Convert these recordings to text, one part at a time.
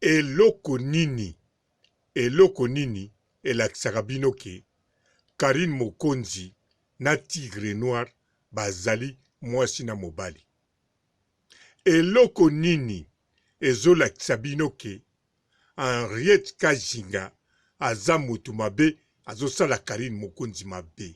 Eloko nini, eloko nini elakisaka bino ke Carine Mokonzi na Tigre Noir bazali mwasi na mobali? Eloko nini ezolakisa bino ke Henriette Kajinga aza mutu mabe azosala Carine Mokonzi mabe?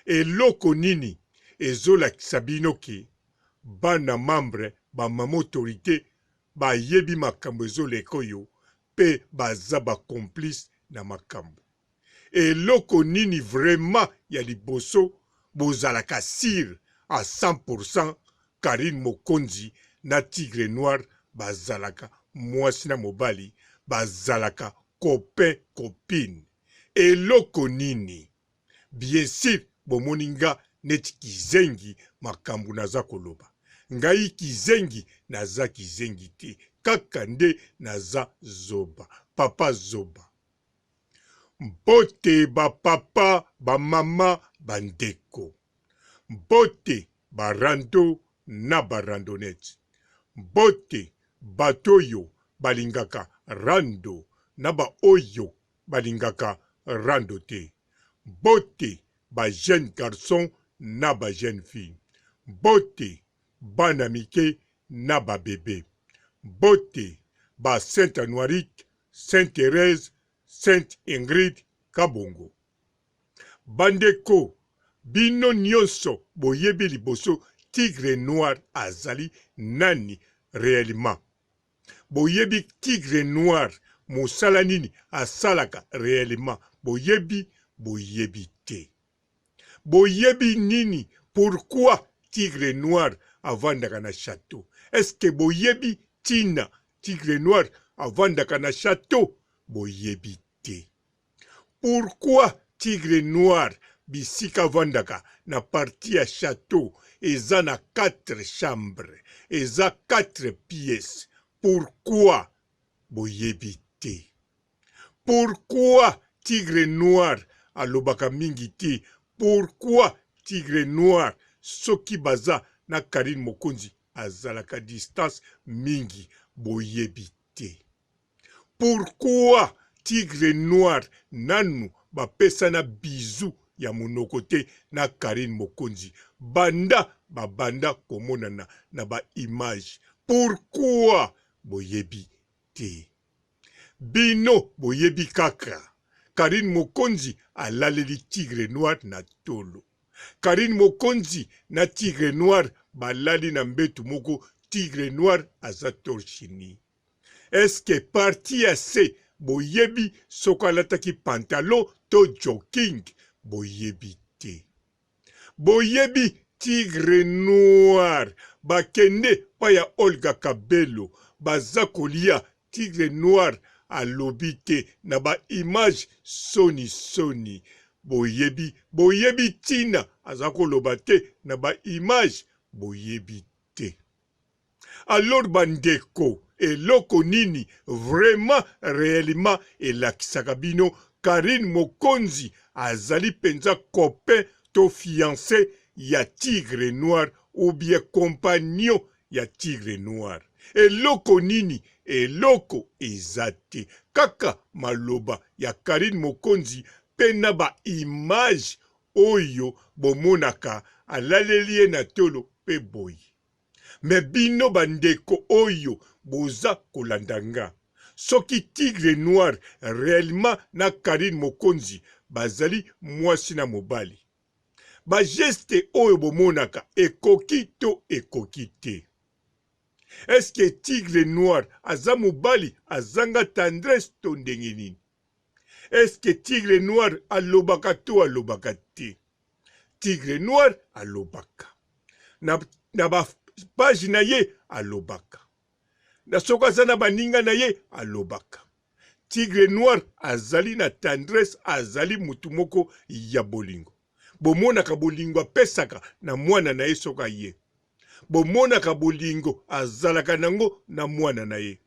Eloko nini ezolakisa bino ke bana membre ba mama autorite bayebi makambo ezoleka oyo pe baza ba complice na makambo? Eloko nini vraiment ya liboso bozalaka sur à 100 pourcent Carine Mokonzi na Tigre Noir bazalaka mwasi na mobali bazalaka copain copine? Eloko nini? Bien sur bomoni nga neti kizengi makambu naza koloba ngai kizengi naza kizengi te kaka nde naza zoba papa zoba. Mbote ba papa ba mama ba ndeko mbote ba rando na ba randonnette mbote bato oyo balingaka rando na ba oyo balingaka rando te. Mbote ba jeunes garçons na ba jeunes filles. Mbote bana mike na ba bebe. Mbote ba Saint Anuarite, Saint Therèse, Sainte Ingrid Kabongo. Bandeko bino nionso boyebi liboso Tigre Noir azali nani reellement? Boyebi tigre noir musala nini asalaka reellement boyebi boyebi te boyebi nini pourquoi tigre noir avandaka na chateau est ce que boyebi tina tigre noir avandaka na chateau boyebi te Pourquoi tigre noir bisika avandaka na partie ya chateau eza na 4 chambre eza 4 pièces pourquoi boyebi te pourquoi tigre noir alobaka mingi te pourquoi tigre noir soki baza na Carine mokonzi azalaka distance mingi boyebi te. Pourquoi tigre noir nanu ba pesana bisous ya munoko te na Carine mokonzi banda ba banda komonana na ba image pourquoi boyebi te bino boyebi kaka Carine mokonzi alaleli tigre noir na tolo Carine mokonzi na tigre noir balali na mbetu moko tigre noir aza torche nu Est ce que partie ya se boyebi soki alataki pantalon to jogging? Boyebi te. Boyebi tigre noir bakende pa ya Olga Kabelo baza kolia tigre noir alobi te na ba image soni soni boyebi boyebi tina aza koloba te na ba image boyebi te. Alors ba ndeko eloko nini vraiment reellement elakisaka bino Carine Mokonzi azali penza copain to fiance ya Tigre Noir ou bien compagnon ya Tigre Noir? Eloko nini? Eloko eza te kaka maloba ya Carine Mokonzi pe na ba images oyo bomonaka alaleli ye na tolo pe boye. Mais bino ba ndeko oyo boza kolanda nga, soki Tigre Noir reellement na Carine Mokonzi bazali mwasi na mobali, ba gestes oyo bomonaka ekoki to ekoki te? Est ce que Tigre Noir aza mobali azanga tendresse to ndenge nini? Est ce que Tigre Noir alobaka to alobaka te? Tigre Noir alobaka. Na, na ba page na ye alobaka. Na soko aza na baninga na ye alobaka. Tigre Noir azali na tendresse, azali mutu moko ya bolingo. Bomonaka bolingo apesaka na mwana na ye soki aye. Bomonaka bolingo azalaka nango na mwana na ye.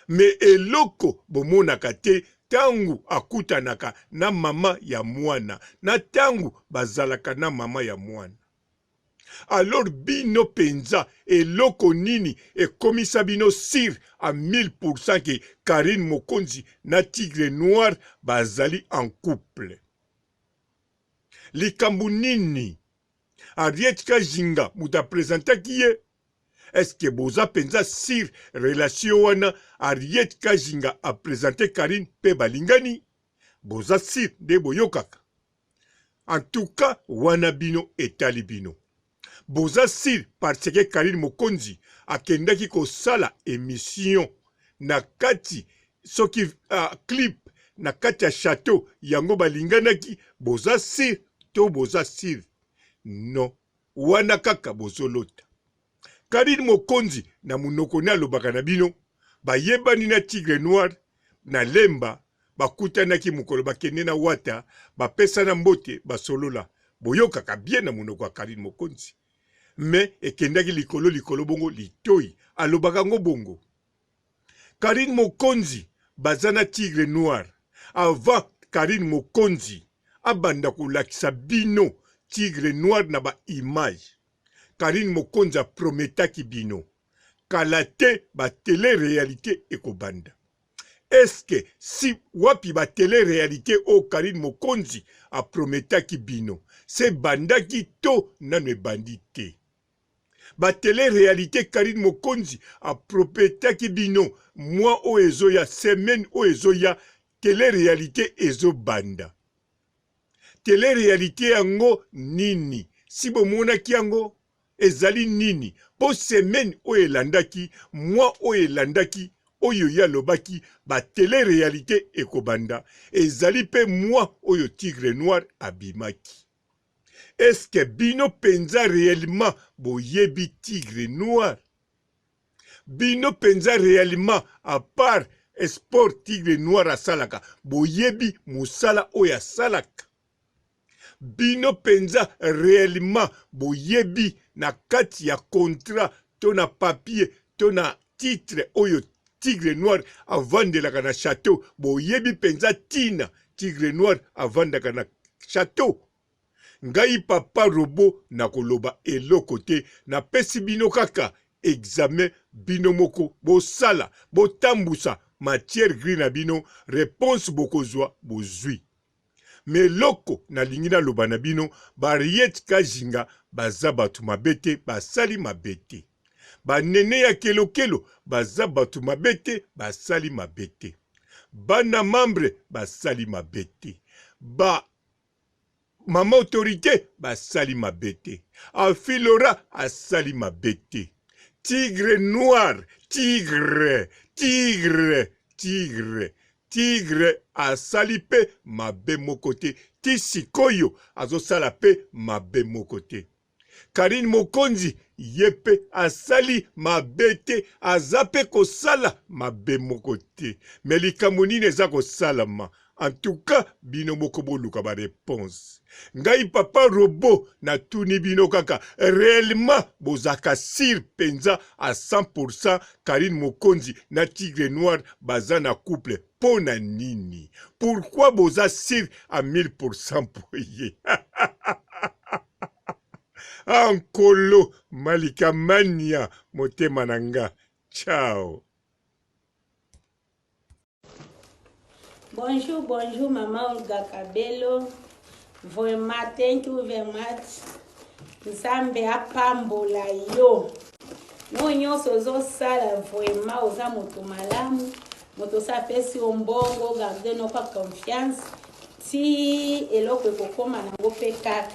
Mais eloko bomonaka te tangu akutanaka na mama ya mwana na tangu bazalaka na mama ya mwana. Alors bino penza eloko nini ekomisa bino sur à 1000% que Carine Mokonzi na Tigre Noir bazali en couple? Likambo nini? Harriet Kajinga moto a presentaki ye? Est-ce que boza penza sur relation wana Harriet Kajinga a presente Carine pe balingani? Boza sur nde boyokaka? En tout cas wana bino etali bino. Boza sur parce que Carine Mokonzi akendaki kosala emission na kati soki uh, clip na kati ya chateau yango balinganaki boza sur to boza sur non wana kaka bozolota. Carine Mokonzi na munoko ne alobaka na bino bayebani na Tigre Noir na Lemba bakutanaki mokolo bakende na Wata bapesana mbote basolola boyokaka bien na munoko ya Carine Mokonzi mais ekendaki likolo likolo bongo litoyi alobaka ngo bongo Carine Mokonzi baza na Tigre Noir avant Carine Mokonzi abanda kolakisa bino Tigre Noir na ba image Carine Mokonzi a prometaki bino kala te ba tele realite ekobanda. Est ce que si wapi ba tele realite oyo Carine Mokonzi a prometaki bino se ebandaki to nanu ebandi te? Ba tele realite Carine Mokonzi a prometaki bino mois oyo ezoya semaine oyo ezoya tele realite ezobanda. Tele realite yango nini? Si bomonaki yango ezali nini? Po semaine oyo elandaki, mois oyo elandaki, oyo ye alobaki ba tele realite ekobanda, ezali pe mois oyo Tigre Noir abimaki. Est ce que bino penza reellement boyebi Tigre Noir? Bino penza reellement à part sport tigre noir asalaka boyebi musala oyo asalaka? Bino penza reellement boyebi na kati ya contrat to na papier to na titre oyo tigre noir avandelaka na chateau boyebi penza tina tigre noir avandaka na chateau? Ngai papa robot nakoloba eloko te napesi bino kaka examen bino moko bosala botambusa matière gris na bino reponse bokozua bozui mais eloko nalingi naloba na bino ba Riette Kajinga baza batu mabe te basali mabe te ba Nene ya kelokelo baza batu mabe te basali mabe te bana membre basali mabe te ba Maman autorite basali mabe te. Afilora asali mabe te. Tigre noir, tigre, tigre, tigre, tigre asali pe mabe moko te. Ti sikoyo azosala pe mabe moko te. Carine Mokonzi ye pe asali mabe te aza pe kosala mabe moko te mais likambo nini eza kosalama en tout cas bino moko boluka ba reponse ngai papa robot natuni bino kaka reellement bozalaka sur penza à 100% Carine Mokonzi na Tigre Noir baza na couple po na nini pourquoi boza sur à 1000% boye Ah nkolo malika mania motema na nga ciao. Bonjour, bonjour maman Olga Kabelo. Vraiment, thank you very much. Nzambe apambola yo. No nyonso ozosala vraiment oza moto malamu. Moto osa apesi yo mbongo, garde no pa confiance. Ti eloko ekokoma nango pe kaka.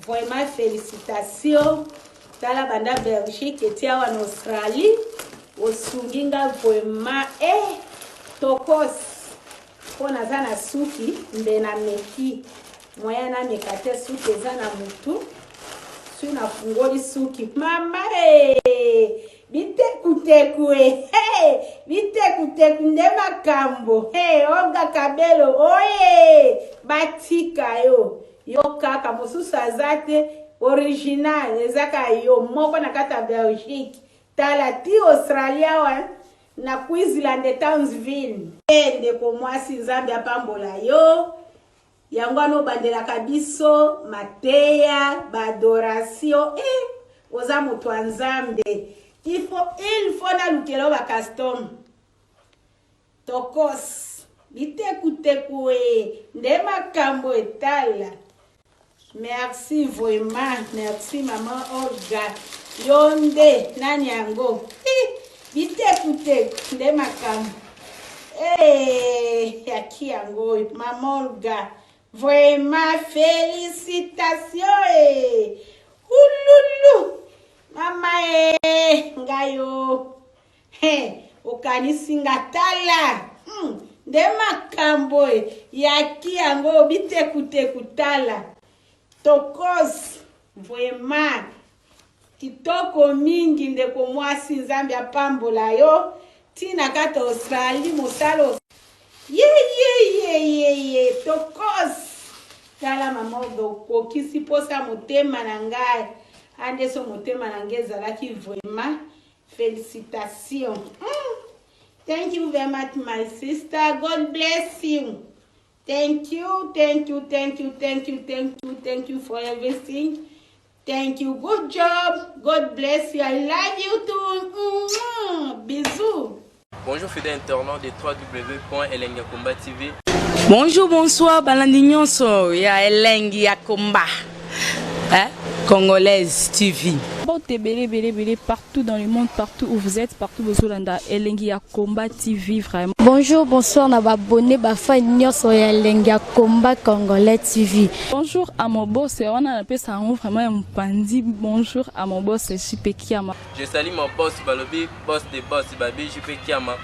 Vraiment felicitation. Tala banda Belgique eti awa na Australie osungi nga vraiment eh tokos mpo naza na suki mbe na meki moyen nameka te suki eza na mutu soki nafungoli suki mama e bitekuteku e hey, bitekuteku nde makambo hey, Olga Kabelo oye batika yo yo kaka mosusu aza te original eza kaka yo moko na kati ya Belgique tala ti Australia awa na Queensland Townsville e ndeko mwasi Nzambe apambola yo yango wana obandelaka biso mateya ba adoration e eh. Oza moto ya Nzambe. Il faut, il faut nalukela yo ba custom. Tokos. Bitekuteku e nde makambo etala. Merci vraiment, merci maman Olga. Yo nde nani yango? Bitekuteku nde makambo. Eh, yaki yango oyo maman Olga. Vraiment félicitations eh. Ululu. Mama eh, ngai yo. He, okanisi nga tala. Nde makambo e, yaki yango bitekuteku tala. Tokos vraiment kitoko mingi ndeko mwasi Nzambe apambola yo tina kata Australie mosala ye ye ye ye ye tokos tala mama Olga okokisi posa motema na ngai andeso motema na ngai ezalaki vraiment Felicitations. Thank you very much, my sister. God bless you. Thank you, thank you, thank you, thank you, thank you, thank you for everything. Thank you. Good job. God bless you. I love you too. Bisous. Bonjour fidèles internautes de www.elengiyakomba TV. Bonjour, bonsoir, balandi nyonso ya Elengi ya Komba. Hein? Congolaise TV. Mbote ebele ebele ebele partout dans le monde, partout où vous êtes, partout bozolanda Elengi ya Combat TV vraiment. Bonjour, bonsoir na ba abonné ba fan nyonso ya Elengi ya Combat Congolais TV. Bonjour à mon boss, wana napesa yango vraiment ya mopanzi. Bonjour à mon boss JP Kiama. Je salue mon boss balobi boss de boss babi JP Kiama.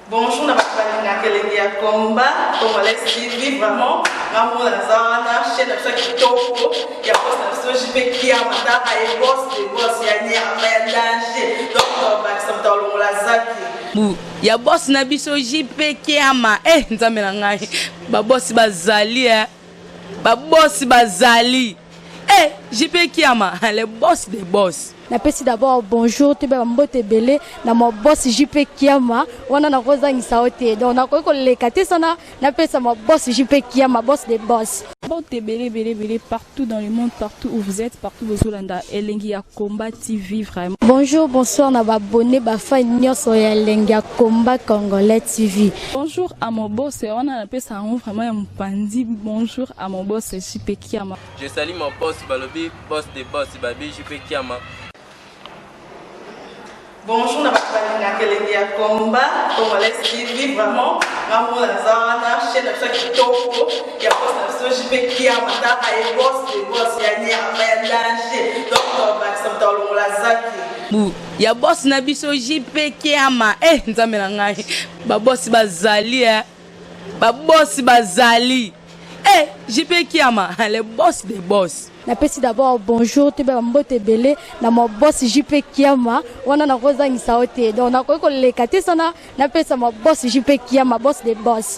Bonjour na bato balingaka elengi ya combat congolais TV vraiment nga moko naza wana chaîne na biso ya kitoko ya boss na biso JP Kiama tala ye boss de boss ya nyama ya danger donc tobakisa moto alongola zaki Bu ya boss na biso JP Kiama eh nzambe na ngai ba boss bazali eh ba boss bazali eh JP Kiama le boss des boss. Napesi d'abord bonjour toyeba ba mbote ebele na ma boss JP Kiama wana nakozangisa yo te donc nakoki koleka te sana napesa ma boss JP Kiama boss de boss. Mbote ebele ebele ebele partout dans le monde, partout où vous êtes, partout bozolanda Elengi ya Combat TV vraiment. Bonjour, bonsoir na ba abonné ba fan nyonso ya Elengi ya Combat Congolais TV. Bonjour à mon boss, wana napesa yango vraiment ya mopanzi. Bonjour à mon boss JP Kiama. Je salue mon boss balobi boss de boss babi JP Kiama. Bonjour na bato balingaka elengi ya combat congolais TV vraiment nga moko naza wana chaîne na biso ya kitoko ya boss na biso JP Kiama tala ye boss de boss ya nyama ya danger donc tobakisa moto alongola zaki Bu ya boss na biso JP Kiama eh nzambe na ngai ba boss bazali eh ba boss bazali eh JP Kiama le boss des boss. Napesi d'abord bonjour toyeba ba mbote ebele na ma boss JP Kiama wana nakozangisa yo te donc nakoki koleka te sana napesa ma boss JP Kiama boss de boss.